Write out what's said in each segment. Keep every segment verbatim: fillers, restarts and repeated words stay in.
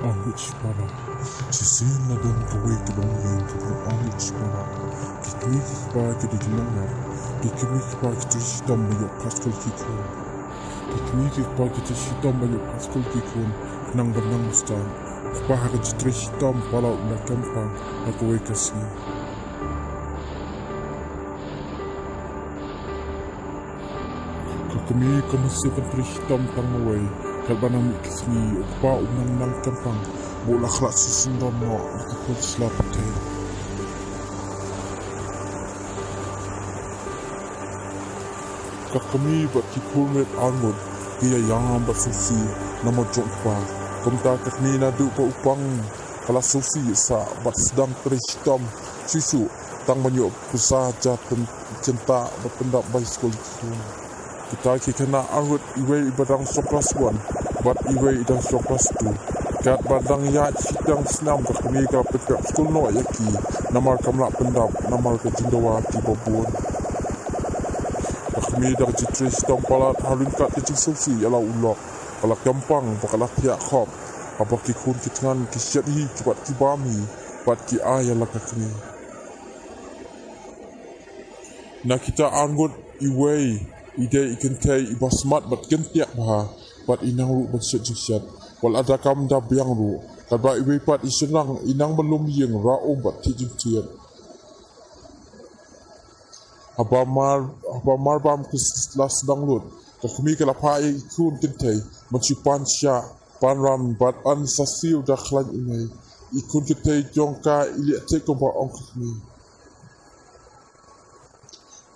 Arngut shipara. Shisien la don kawei ka longïing kaba arngut shipara. Ki kmie ki kpa ki dei ki nongïar. Ki kmie ki kpa ki trei shitom ban ïoh phah skul ki khun. Ki kmie ki kpa ki trei shitom ban ïoh phah skul ki khun. Khnang ban nang stad. Kpa ha ka jingtrei shitom palat la kyrpang ha kawei ka sngi. Ka kmie ka mynsiem kan trei shitom tang marwei, katba nang mih ka sngi, u kpa u nang nang kyrpang, ba u la khlad shisien don noh, na ka pyrthei sla pyrthei. Ka kmie bad ki khun rit arngut, ki ïa ïam bad sngewsih, namar jong u kpa. Kumta ka kmie naduh ba u pang, ka la sngewsih sa, bad sdang trei shitom, shisha, tang ban ïoh pisa ja pyn-, jynta bad pyndap bai skul ki khun. Kita ki khynnah arngut iwei i ba dang shong klas one, bad iwei i dang shong klas two. Katba dang ïaid shi tang snam ka kmie ka la pynpep skul noh ïa ki, namar kam lah pyndap, namar ka jingdawa kiba bun. Ka kmie da ka jingtrei shitom palat ha ryngkat ka jingsngewsih ïa la u lok, ka la kyrpang, bad ka la thiah khop, haba ki khun ki thngan ki shet hi, ki bad ki bam hi, bad ki ai ïa la ka kmie. Na kita arngut iwei i dei i kynthei i ba smat bad kyntiak bha, bad i nang ruh ban shet jingshet. Wat la da kam da biang ruh, katba iwei pat i shynrang i nang ban lum ïing, rah um bad thied jingthied. Haba mar, haba mar bam ki s-, la sdang lut, ka kmie ka la phah ïa i khun kynthei ban shu pan shah, pan ram bad yn sa siew da khlaiñ u mei. I khun kynthei jong ka i leh thik kumba ong ka kmie.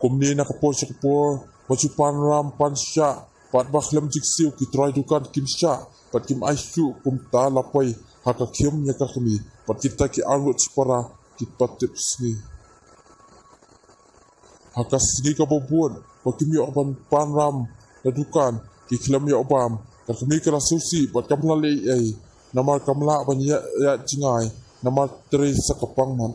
Kumne na ka por sha ka por, ba shu pan ram pan shah, bad ba khlem jingsiew ki trai dukan kim shah, bad kim ai shuh, kumta la poi ha ka khim ïa ka kmie, bad kita ki arngut shipara ki pat tip sngi. Ha ka sngi kaba bud, ba kim ïoh ban pan ram na dukan, ki khlem ïoh bam, ka kmie ka la sngewsih, bad kam lah leh ei ei, namar kam lah ban ïa, ïa jngai, namar trei sa ka pang mat.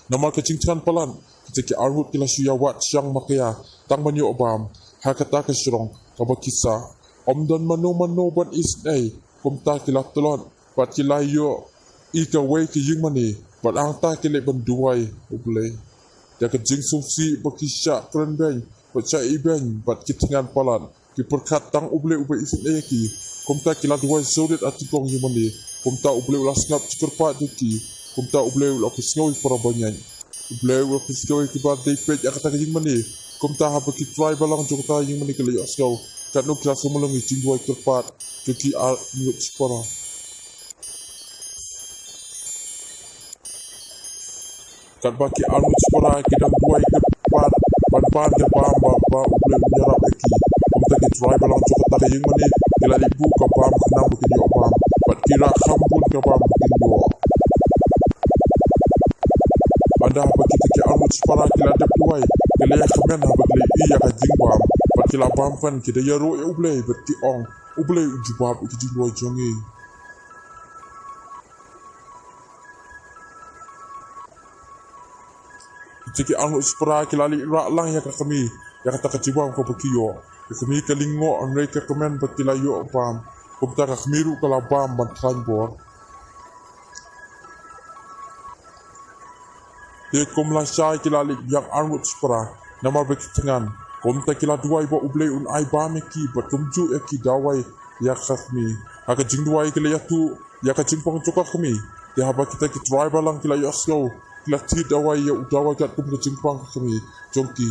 Namar ka jingthngan palat, kita ki arngut ki la shu ïa wad shang makia, tang ban ïoh bam, ha kata ka shrong, kaba ki sah. Ym don mano mano ban isynei, kumta ki la tlot, bad ki la ïoh, i kawei ka ïingmane, bad hangta ki leit ban duwai, U Blei. Da ka jingsngewsih, ba ki shah kren beiñ, bad shah ibeiñ, bad ki thngan palat. Ki pyrkhat tang U Blei uba isynei ïa ki. Kumta ki la duwai sawrit ha tyngkong ïingmane. Kumta U Blei u la sngap jingkyrpad jong ki. Kumta U Blei u la pynsngew ïa ki para bangeit. U Blei u la pynsngew ïa ki ba dei peit ïa kata ka ïingmane. Kumta haba ki trai balang jong kata ka ïingmane ki la ïohsngew, katno ki la sngewlong ïa ki jingduwai kyrpad jong ki arngut shipara. Katba ki arngut shipara ki dang duwai kyrpad ban pan ka bam ba, ba U Blei un ïarap ïa ki. Kumta ki trai balang jong kata ka ïingmane ki la leit buh ka bam khnang ba kin ïoh bam. Bad ki rah kham bun ka bam ba kin ïoh. Hynda haba kita ki arngut shipara ki la dep duwai, ki la ïakmen haba ki la ïohi ïa ka jingbam. Bad ki la bam kmen, ki da ïaroh ïa U Blei bad ki ong, U Blei u jubab ïa ki jingduwai jong ngi. Kita ki arngut shipara ki la leit rah lang ïa ka kmie ïa kata ka jingbam kaba ki ïoh. Ka kmie ka lyngngoh hynrei ka kmen ba ki la ïoh bam. Kumta ka kmie ruh ka la bam ban khlaiñ bor. Te kum lashai ki la leit biang arngut shipara namar ba ki thngan. Kumta ki la duwai ba U Blei un ai bam ïa ki bad kumjuh ïa ki dawai ïa ka kmie. Ha ka jingduwai ki la ïathuh ïa ka jingpang jong ka kmie. Te haba kita ki trai balang ki la ïohsngew, ki la thied dawai ïa u dawai katkum ka jingpang ka kmie jong ki.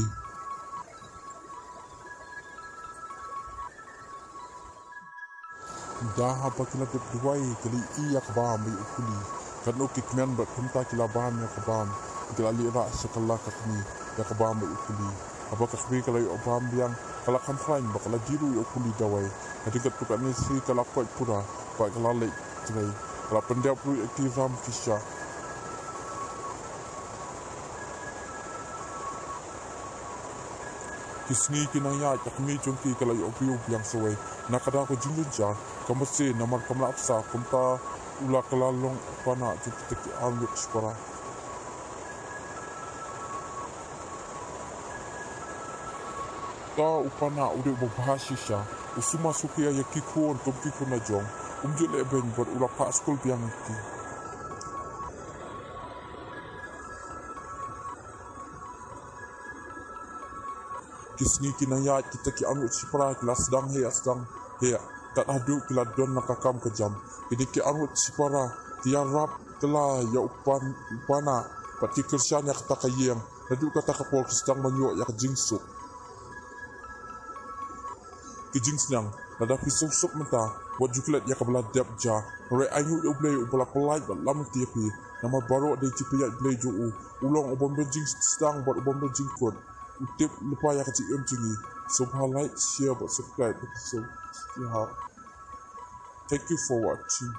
Hynda haba ki la dep duwai ki la ïohi ïa ka bam bad ïa u kuli. Katno ki kmen bad kumta ki la bam ïa ka bam. Ki la leit rah sha kylla ka kmie ïa ka bam bad ïa u kuli. Haba ka kmie ka la ïoh bam biang, ka la kham khlaiñ bad ka la die ruh ïa u kuli dawai. Hadien katto katne sngi ka la koit pura bad ka la leit trei. Ka la pyndep ruh ïa ki ram ki shah. Ki sngi ki nang ïaid, ka kmie jong ki ka la ïoh briew biang sawei. Na ka daw ka jingjynjar ka mynsiem namar kam lah bsa, kumta u la kylla long u kpa jong kita ki arngut shipara. Uta u Pana u dei uba bha shisha. U sumar sukhi ïa ki khun kum ki khun la jong. Um ju leh beiñ bad u la phah skul biang ïa ki. Ki sngi ki nang ïaid kita ki arngut shipara ki la sdang heh sdang heh. Kat haduh ki la don na ka kam ka jam. Ki dei ki arngut shipara ki ïarap kylla ïa u Pan, u Pana bad ki kyrshan ïa kata ka ïing. Naduh kata ka por ki sdang ban ïoh ïa ka jingsuk. Ki jingsneng, lada phi suk suk mynta, wat ju klet ïa kaba la dep ja. Hynrei ainguh ïa U Blei uba la pynlait bad lam lynti ïa phi. Namar baroh dei ki paidbah jong u. U long u bym don jingsdang bad u bym don jingkut. U tip lypa ïa ka jingim jong ngi. Sngewbha like, share bad subscribe. Thank you for watching.